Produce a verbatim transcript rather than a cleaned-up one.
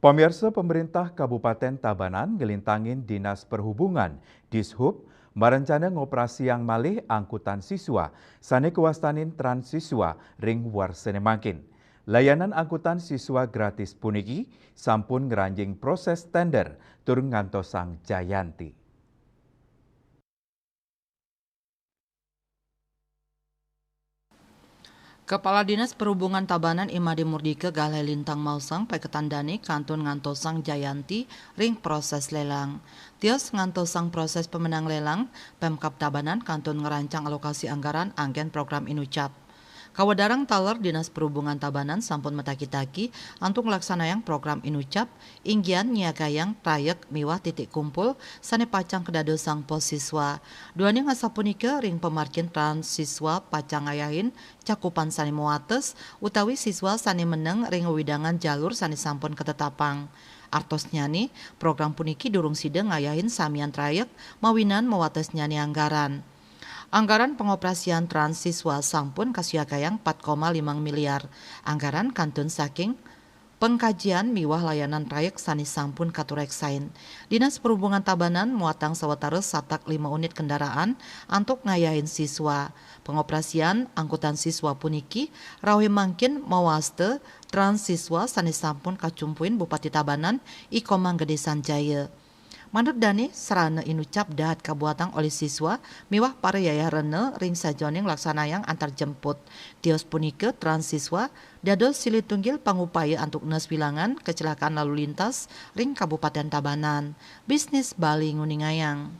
Pamirsa, pemerintah Kabupaten Tabanan ngelintangin Dinas Perhubungan, Dishub, marencana ngoperasiang malih angkutan siswa sane kawastanin Trans Siswa ring warsane mangkin. Layanan angkutan siswa gratis puniki sampun ngranjing proses tender tur ngantosang jayanti. Kepala Dinas Perhubungan Tabanan I Made Murdika galih lintang maosang paiketan dane kantun ngantosang jayanti ring proses lelang. Tios ngantosang proses pemenang lelang, Pemkab Tabanan kantun ngrancang alokasi anggaran anggen program inucap. Kawedarang taler Dinas Perhubungan Tabanan sampun mataki-taki antuk nglaksanayang program inucap, inggian nyiagayang trayek miwah titik kumpul sane pacang kadadosang pos siswa. Duaning asapunika ring pamargin Trans Siswa pacang ngayahin cakupan sane mawates utawi siswa sane meneng ring wewidangan jalur sane sampun katetapang. Artosnyane, program puniki durung sida ngayahin samian trayek mawinan mawatesnyane anggaran. Anggaran pangoperasian Trans Siswa sampun kasiagayang empat koma lima miliar. Anggaran kantun saking pengkajian miwah layanan trayek sane sampun katureksain. Dinas Perhubungan Tabanan muatang sawatara satak lima unit kendaraan antuk ngayahin siswa. Pangoperasian angkutan siswa puniki rauh mangkin mawasta Trans Siswa sane sampun kacumpuin Bupati Tabanan, I Komang Gede Sanjaya. Manut dane, sarana inucap dahat kabuatang olih siswa miwah para yayah rena ring sajeroning laksanayang antar jemput. Tios punika Trans Siswa dados silih tunggil pangupaya antuk nes wilangan kecelakaan lalu lintas ring Kabupaten Tabanan. Bisnis Bali nguningayang.